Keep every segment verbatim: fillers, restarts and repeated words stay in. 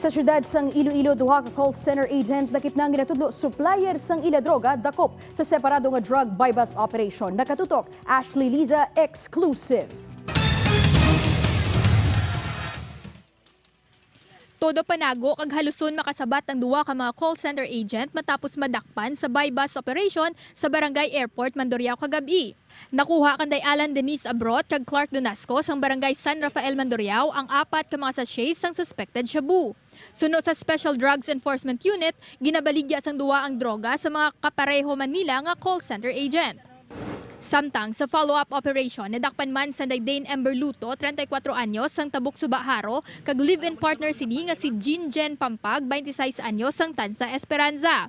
Sa siyudad sang Iloilo, duha ka call center agent lakip na ang ginatudlo supplier sang ila droga dakop sa separado nga drug buy-bust operation. Nakatutok, Ashley Liza, exclusive. Todo panago kag haluson makasabat ang duha ka mga call center agent matapos madakpan sa buy-bust operation sa Barangay Airport, Mandurriao, kagab-i. Nakuha kanday Alan Denise Abrot kag Clark Donasco sang Barangay San Rafael, Mandurriao, ang apat ka mga sachets sang suspected shabu. Suno sa Special Drugs Enforcement Unit, ginabaligya sang duha ang droga sa mga kapareho man nila nga call center agent. Samtang sa follow-up operation, nadakpan man sanday Dane Ember Luto, treinta y cuatro anyos, sang Tabuk Suba, Jaro, kag live-in partner sini nga si Jean Jen Pampag, twenty-six anyos, sang Tanza, Esperanza.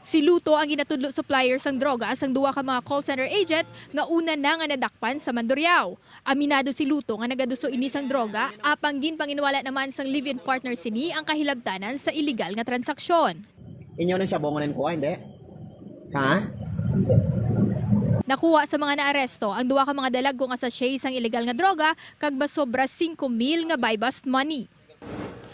Si Luto ang ginatudlo supplier sang droga sang duha ka mga call center agent nga una na nga nadakpan sa Mandurriao. Aminado si Luto nga nagaduso ini sang droga, apang ginpanginwala naman sang live-in partner sini ang kahilabtanan sa iligal nga transaksyon. Inyo nang siya bongonan ko, hindi? Ha? Nakuha sa mga naaresto ang duha ka mga dalagko nga sachet sang iligal nga droga kag masobra singko mil nga buy-bust money.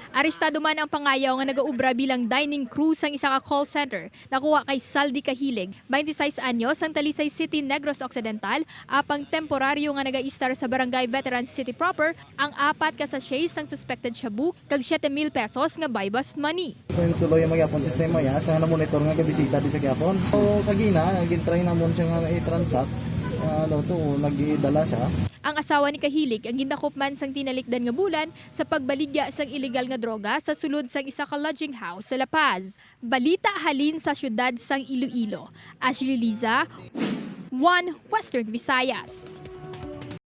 Arestado man ang pangayaw nga nagaobra bilang dining crew sang isa ka call center. Nakuha kay Saldi Kahilig, twenty-six anyos, sang Talisay City, Negros Occidental, apang temporaryo nga nagaistar sa Barangay Veterans City Proper, ang apat ka sachet sang suspected shabu kag siete mil pesos nga buy-bust money. Kung tuloy ang magyapon sistema niya, sa na-monitor nga gabisita di sa gyapon. O kagina, gintry namon siya nga i-transact, ah, ano to, nagdala siya. Ang asawa ni Kahilig ang gindakop man sang tinalikdan nga bulan sa pagbaligya sang iligal nga droga sa sulod sang isa ka lodging house sa La Paz. Balita halin sa siyudad sang Iloilo, Ashley Liza, One Western Visayas.